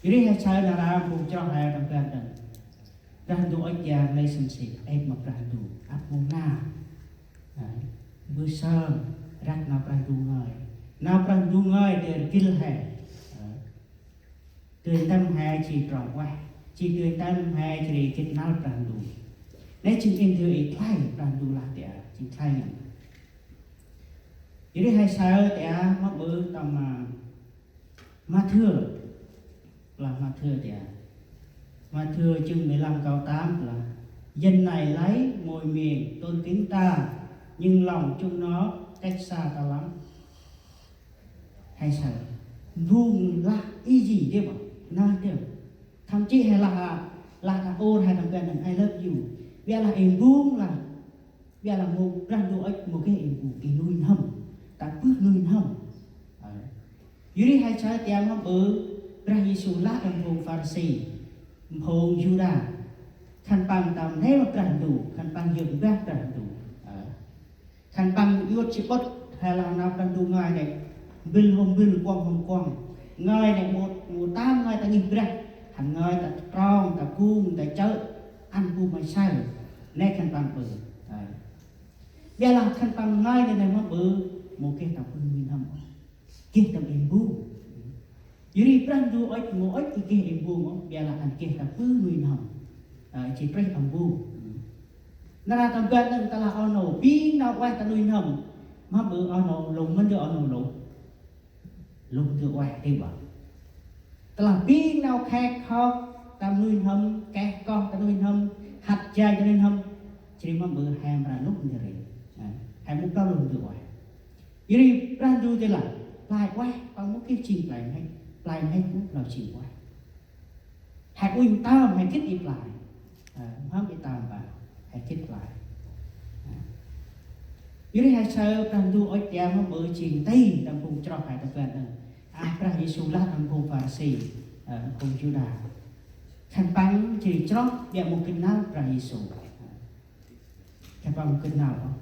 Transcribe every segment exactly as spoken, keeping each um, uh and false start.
Yor ri he saơ nar aơ phung chroh he tâm ban đŏng. Brah Ndu ŭch tiar lĕ sĭn si, êp ma Brah Ndu, ăp mông nau. Ơ, mbơh sơm, răk nau Brah Ndu ngơi. Nau Brah Ndu ngơi, dơi rgĭl he. Ơ, dơi ntơm he jêh trong ueh. Jêh dơi ntơm he jêh ri gĭt năl Brah Ndu. Nê jêng in dơi i khlay Brah Ndu lah tiar, jêng khlay ngăn. Yor ri he saơ tiar mâm ƀư tâm, ơ, Mathiơ. Lah Mathiơ tiar. Mathiơ chương mười lăm câu tám lah: Dân này lấy môi miệng tôn kính ta, nhưng lòng chúng nó cách xa ta lắm. He saơ. Mbung lah i jêh dê bă. Nah dê. Thậm chí he lah, lah ta ur he tâm ban đŏng I love you. Ƀiălah i mbung lah. Ƀiălah mâu Brah Ndu ŭch mâu geh i mbung, i nuih n'hâm. Ta bơh nuih n'hâm. Ơ. Yor ri he saơ tiar mâm ƀư Brah Yêsu lah tâm phung Pharisi, phung Yuđa. Khân păng tâm nê ma Brah Ndu, khân păng yơk mbah Brah Ndu. Ơ. Khân păng yŭt si ƀŭt, he lah nau Brah Ndu ngơi nê, mbĭl hôm mbĭl, kuŏng hôm kuŏng. Ngơi nê mâu, mâu tâm ngơi ta ngih brah, hăn ngơi ta trong, ta gung, ta chơ̆, ăn bu may saơ. Nê khân păng ƀư. Ơ. Ƀiălah khân păng ngơi nê nê mâm ƀư, mâu geh ta bơh nuih n'hâm. Geh tâm i mbung. Yor ri Brah Ndu ŭch mâu ŭch i geh i mbung ôh, ƀiălah ăn geh ta bơh nuih n'hâm. Ơ, jêh prêh i mbung. Nar aơ tâm ban đŏng ta lah oh nô, bêng nau ueh ta nuih n'hâm. Mâm ƀư oh nô lŭng mân dơi oh nô lŭng. Lŭng dơi ueh dê bă. Ta lah bêng nau khek khok ta nuih n'hâm, keh koh ta nuih n'hâm, hăt janh ta nuih n'hâm. Jêh ri mâm ƀư he mra lŭng dơi ri. Ơ, he mâu plơ̆ lŭng dơi ueh. Yor ri Brah Ndu dê lah, play ueh, păng mâu geh jêng play mhĭk, play mhĭk mâu plơ̆ jêng ueh. He uănh tơm, he gĭt i play. Ơ, mhâm i tơm bă, he gĭt play. Ơ. Yor ri he saơ Brah Ndu ŭch tiar mâm ƀư jêng nti tâm phung chroh he tâm ban đŏng. A, Brah Yêsu lah tâm phung Pharisi, ơ, phung Yuđa. Khân păng jêh ri chroh, ƀiă mâu gĭt năl Brah Yêsu. Khân păng mâu gĭt năl ôh.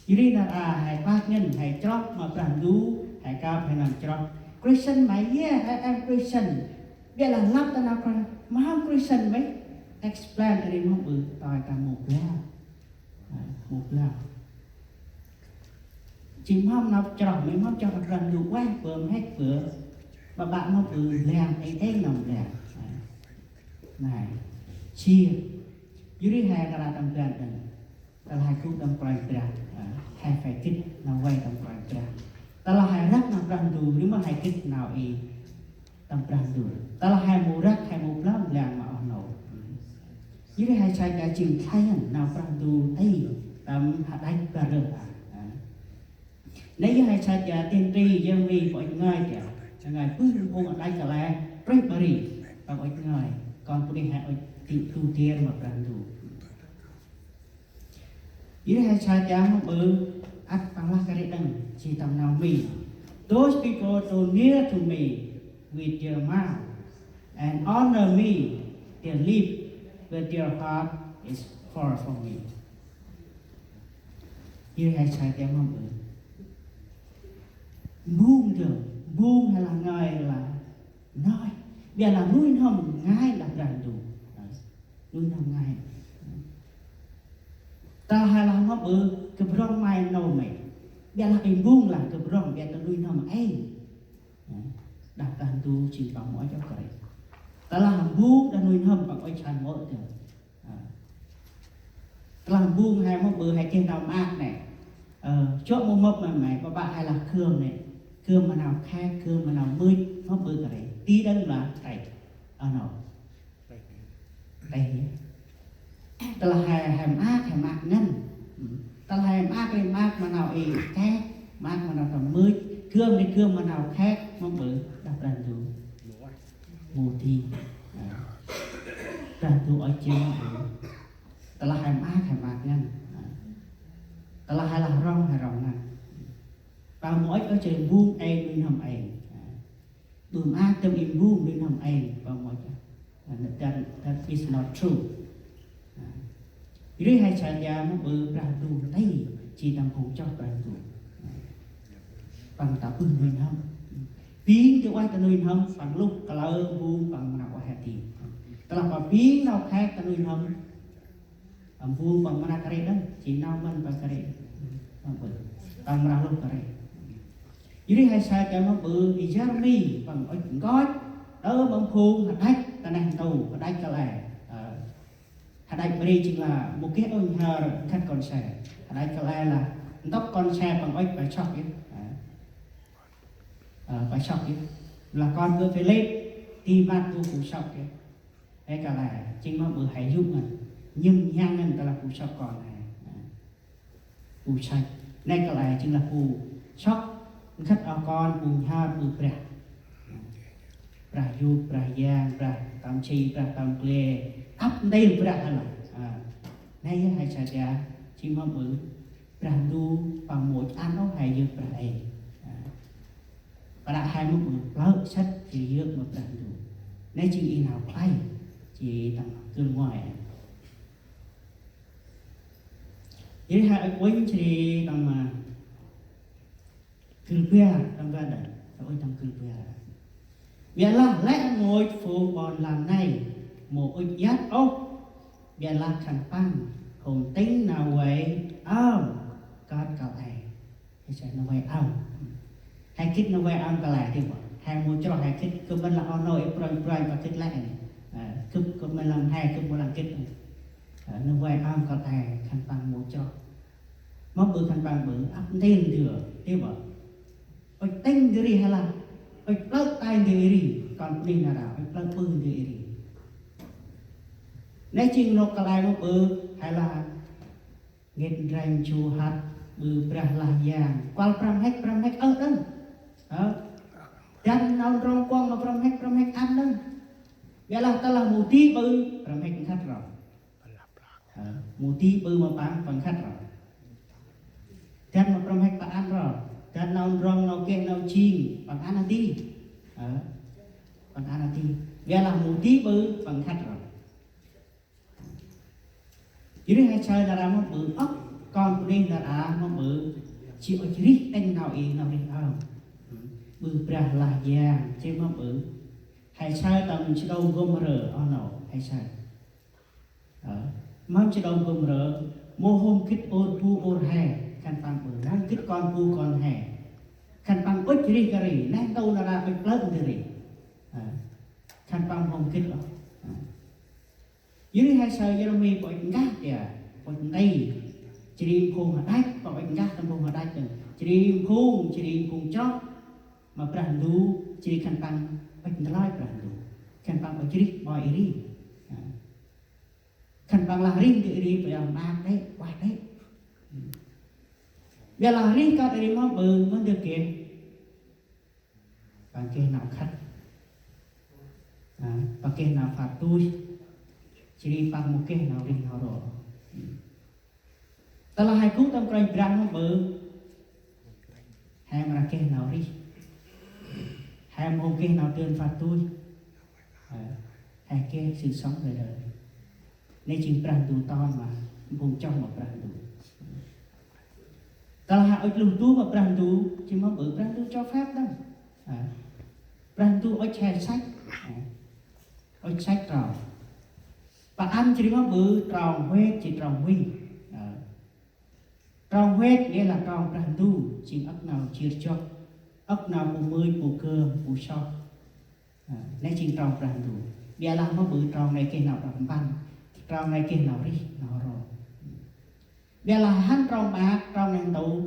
Yor ri nar aơ he pah ngăn, he chroh ma Brah Ndu, he kơp he nơm chroh. Christian may yơh, he em Christian. Ƀiălah lăp ta nau Christian, mhâm Christian may. Explain ta ri mhâm ƀư, tơl ta mâu blao. Ơ, mâu blao. Jêng mhâm nau chroh, may mhâm chroh Brah Ndu ueh, bơh mhĭk bơh. Ƀă ƀă mhâm ƀư blang, êng êng nau blang. Ơ. Nê. Jêh. Yor ri he nar aơ tâm ban đŏng. Tơlah he gŭ tâm Kôranh Brah, ơ, he phải gĭt nau vay tâm Kôranh Brah. Tơlah he răk nau Brah Ndu, ri mơ he gĭt nau i tâm Brah Ndu. Tơlah he mâu răk, he mâu blao blang ma oh nô. Yor ri he saơ tiar jêng khlay ngăn nau Brah Ndu nti tâm hađăch bar rơh a. Ơ. Nê yơh he saơ tiar tiên tri Yêrêmi păng ŭch ngơi tiar. Ngơi bơh phung hađăch kăl e, prêh bar ri, păng ŭch ngơi. Kon bunuyh he ŭch dĭ du tiar ma Brah Ndu. Yor ri he saơ tiar mâm ƀư, ăt păng lah kơt ri đŏng, jêh tâm nau Mi. Those people draw near to me with their mouth and honor me, their lip, but their heart is far from me. Yor ri he saơ tiar mâm ƀư. Mbung dơm, mbung he lah ngơi lah nơih. Ƀiălah nuih n'hâm ngai lah Brah Ndu. Nuih n'hâm ngai. Tơlah he lah mâm ƀư, kơp rŏng may nô may. Ƀiălah i mbung lah kơp rŏng, ƀiălah nuih n'hâm êng. Đah Brah Ndu jêng păng mâu ŭch kơt ri. Tơlah mbung đah nuih n'hâm păng ŭch hăn mâu ôh dơm. Ơ. Tơlah mbung he mâm ƀư he geh nau maak nê. Ơ, jŏ mâu mâp ma may, ƀă ƀă he lah gơm nê. Gơm ma nau khek, gơm ma nau mưch, mâm ƀư kơt ri. Ti đăng lah khay. Ơ nô. Khay. Tơlah he, he maak, he maak ngăn. Ơ. Tơlah he maak ri maak ma nau i khek, maak ma nau tâm mưch, gơm ri gơm ma nau khek, mâm ƀư đah Brah Ndu. Mâu di. Ơ. Brah Ndu ŭch jêng, ơ. Tơlah he maak, he maak ngăn. Ơ. Tơlah he lah rŏng, he rŏng ngăn. Păng mâu ŭch ôh jêng mbung êng nuih n'hâm êng. Ơ. Ƀư maak tâm i mbung nuih n'hâm êng, păng mâu ŭch. Ơ, that, that is not true. Ơ. Yor ri he saơ tiar mâm ƀư Brah Ndu nti, jêh tâm phung chroh Brah Ndu. Ơ. Păng ta bơh nuih n'hâm. Bêng dơi ueh ta nuih n'hâm, păng luh kalơ mbung, păng Tơlah pă bêng nau khet ta nuih n'hâm, mpômpa mra kơt đŏng, jêng nau mân pă kơt, păng mra lôh kơt. Yor ri he say ta mâu ƀư Yêrêmi păng ŭch nkoch, tơm phung hađăch ta neh ntu, hađăch kăl e. Ơ, hađăch bri jêng lah mâu geh ŭnh hơr khât kon se. Hađăch kăl e lah ntŭk kon se păng ŭch pă sŏk yơh. Ơ, pă sŏk yơh. Lah kon gŭ Philip, di măt gŭ pă sŏk yơh. He kăl e, jêng mâu ƀư he yô̆ ngăn, nhŭm nhang ngăn tơlah bu sŏk kon he. Bu săch. Nê kăl e jêng lah bu sŏk, nkhât oh kon bu nhhơr ƀư brah. Brah yôk, brah yang, brah tơm si, brah tơm gle, ăp ntil brah lah. Nê yơh he sa dia, jêng mâu ƀư Brah Ndu păng mâu ăn ôh he yơk brah ê. Ƀiălah he mâu ƀư plơ̆ săch jêh yơk ma Brah Ndu. Nê jêng i nau khlay, jêh tâm kưl ngoai. Jêh he ŭch uănh jêh tâm, ơ, kưl bar, tâm ban đŏng, ta ŭch tâm kưl bar. Ƀiălah lĕ rngôch phung ƀon lan nây mâu ŭch iăt ôh, ƀiălah khân păng hôm tĭng nau vay ơm kơt kăl e. He say nau vay ơm. He gĭt nau vay ơm kăl e dih bă. He mâu chroh he gĭt, gâp mân lah oh nô i brônh brônh pă gĭt lĕ nê. Ơ, gâp, gâp mân lah he, gâp mâu lah gĭt. Ơ, nau vay ơm kăl e khân păng mâu chroh. Mâu ƀư khân păng ƀư, ăp ntil ndơ, dih bă. Ŭch tĭng ndơ ri he lah. Ŭch plơ̆ tay ndơ ri, kon bunuyh nar aơ, ŭch plơ̆ ƀư ndơ ri. Nê jêng nôk kăl e mâu ƀư, he lah ngêt ndrănh chu hăt, ƀư brah lah yang. Kuăl brah mhĭk, brah mhĭk ơh đŏng. Hă? Dăn nau ndrŏng kuŏng ma brah mhĭk, brah mhĭk ăn đŏng. Ƀiălah tơlah mâu di ƀư, brah mhĭk nkhât ro. Hă? Mâu di ƀư ma păng, păng nkhât ro. Dăn ma brah mhĭk păng ăn ro. Dăn nau ndrŏng, nau geh, nau jêng, păng ăn a di. Hă? Păng ăn a di. Ƀiălah mâu di ƀư, păng nkhât ro. Jêh ri he say nar aơ mâu ƀư ôh, kon bunuyh nar aơ mâu ƀư, jêh ŭch rêh tĭng nau i, nau rêh ơm. Ƀư brah lah yang, jêh mâu ƀư. He say tâm Sôđôm Gômôrơ, oh nô, he say. Ơ, mâm Sôđôm Gômôrơ, mâu hôm gĭt ur bu ur he, khân păng ƀư, mâm gĭt kon bu kon he. Khân păng ŭch rêh kơ ri, neh ntu nar aơ ŭch plơ̆ ndơ ri. Ơ, khân păng mâu hôm gĭt ôh. Ơ. Jêh ri he say Yêrêmi păng ŭch nkah dia, păng ŭch nti. Jêh ri phung hađăch, păng ŭch nkah tâm phung hađăch dơng. Jêh ri phung, jêh ri phung chroh ma Brah Ndu, jêh ri khân păng ŭch ntlơi Brah Ndu. Khân păng ŭch rêh ƀoi i ri. Khân păng lah rêh ndơ i ri, păng lah maak đê̆, ueh đê̆. Ƀiălah rêh kơt i ri mâu ƀư, mâu ndơ geh. Păng geh nau khât. Ơ, păng geh nau phạt tui. Jêh ri păng mâu geh nau rêh nau ro. Tơlah he gŭ tâm Kôranh Brah mâu ƀư, he mra geh nau rêh. He mâu geh nau dơn phạt tui. Ơ, he geh sự sống đời đời. Nê jêng Brah Ndu ton ma, phung chroh ma Brah Ndu. Tơlah he ŭch luh du ma Brah Ndu, jêng mâu ƀư Brah Ndu cho phép đŏng. Ơ. Brah Ndu ŭch he săch. Ơ. Ŭch săch trong. Păng ăn jêh ri mâu ƀư trong huêt, jêh trong huy. Ơ. Trong huêt nghĩa là trong Brah Ndu, jêng âk nau jêr jŏk, âk nau bu mưch, bu gơm, bu soh. Ơ, nê jêng trong Brah Ndu. Ƀiălah mâu ƀư trong nê geh nau đăp mpăn, trong nê geh nau rêh, nau ro. Ƀiălah hăn trong maak, trong neh ntu,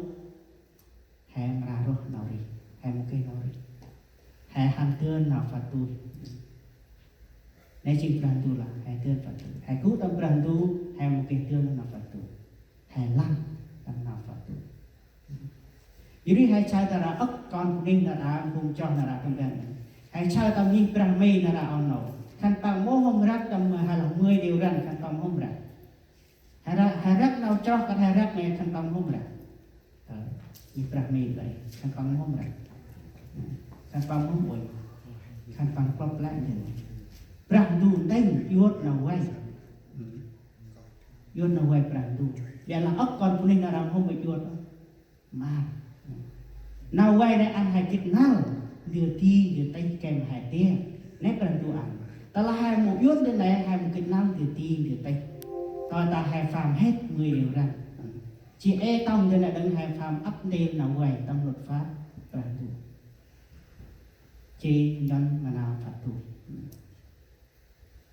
he mra roh nau rêh, he mâu geh nau rêh. He hăn dơn nau phạt tui. Nê jêng Brah Ndu lah, he dơn phạt tui. He gŭ tâm Brah Ndu, he mâu geh dơn nau phạt tui. He lăng tâm nau phạt tui. Yor ri he say nar aơ âk kon bunuyh nar aơ, phung chroh nar aơ tâm ban. He say tâm ngih brah Mi nar aơ oh nô. Khân păng mâu hôm răk tâm, he lah mười điều răn, khân păng mâu hôm răk. He răk, he răk nau chroh, kơt he răk nê khân păng mâu hôm răk. Ơ, ngih brah Mi lơi, khân păng mâu hôm răk. Khân păng mâu hôm uănh. Khân păng klŏp lĕ nê. Brah Ndu ntĭnh, djôt nau vay. Djôt nau vay Brah Ndu. Ƀiălah âk kon bunuyh nar aơ mâu hôm djôt. Mâu. Nau vay nê ăn he gĭt năl, ndơ di, ndơ tih, gay ma he tiê. Nê Brah Ndu ăn. Tơlah he mâu yŭt ndơ nê, he mâu gĭt nau ndơ ti ndơ têh. Tơdah he pham hĕt mười điều răn. Jêh ê tâm ndơ nê đŏng he pham ăp ntil nau vay tâm luật pháp Brah Ndu. Jêh nơm ma nau phạt tù.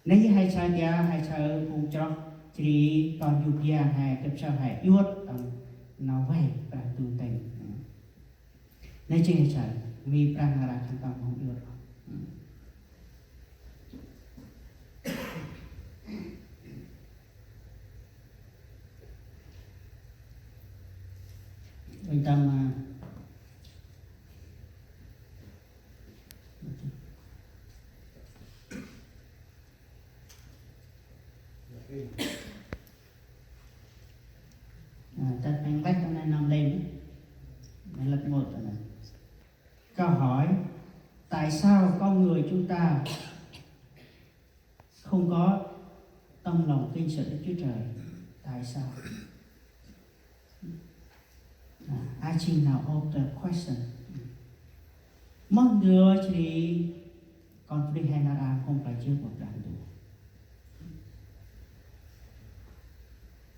Nê he say tia, he say phung chroh, jêh ri ton yôk yang he, gâp say he yŭt tâm nau vay Brah Ndu tĭng. Nê jêng he say, mi Brah Ndu rah khân păng mâu yŭt. Ôi, tâm, à, à, tât păng lĕ tâm nê năm lên. Nê lăp một tâm nê. Câu hỏi, tại sao con người chúng ta không có tấm lòng kính sợ Đức Chúa Trời? Tại sao? À, I think now of the question. Moh ndơ jêh ri kon bunuyh he nar aơ mâu hôm klach yơk ma Brah Ndu?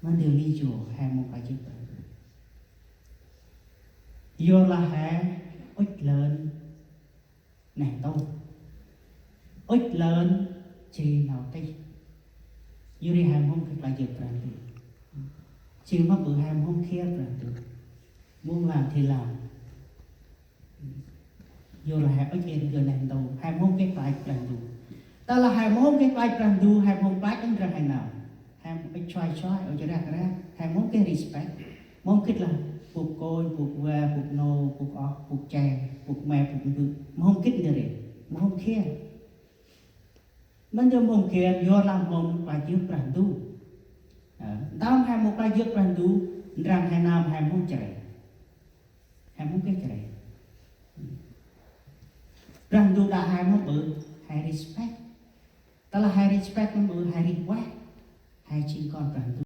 Moh ndơ lý do he mâu hôm klach yơk Brah Ndu? Yorlah he ŭch lơn neh ntu. Ŭch lơn jêh ri nau tih. Yor ri he mâu hôm geh klach yơk Brah Ndu. Jêng moh ƀư he mâu hôm geh Brah Ndu. Mâu hôm lam thì lam. Yorlah he ŭch êr ndơ neh ntu, he mâu hôm geh klach Brah Ndu. Tơlah he mâu hôm geh klach Brah Ndu, he mâu hôm klach ndrăng he nau. He mâu ŭch suai suai, ŭch rah rah, he mâu hôm geh respect. Mâu hôm gĭt lah bôk kônh, bôk va, bôk nô, bôk oh, bôk che, bôk me, bôk mbơ̆. Mâu hôm gĭt ndơ ri, mâu hôm geh. Mâu ndơ mâu hôm geh, yorlah mâu hôm klach yơk Brah Ndu. Ơ, ntơm he mâu klach yơk Brah Ndu, ndrăng he nơm he mâu hôm chrê. He mâu hôm geh chrê. Brah Ndu đă he mâu ƀư, he respect. Tơlah he respect mâu ƀư, he rêh ueh. He jêng kon Brah Ndu.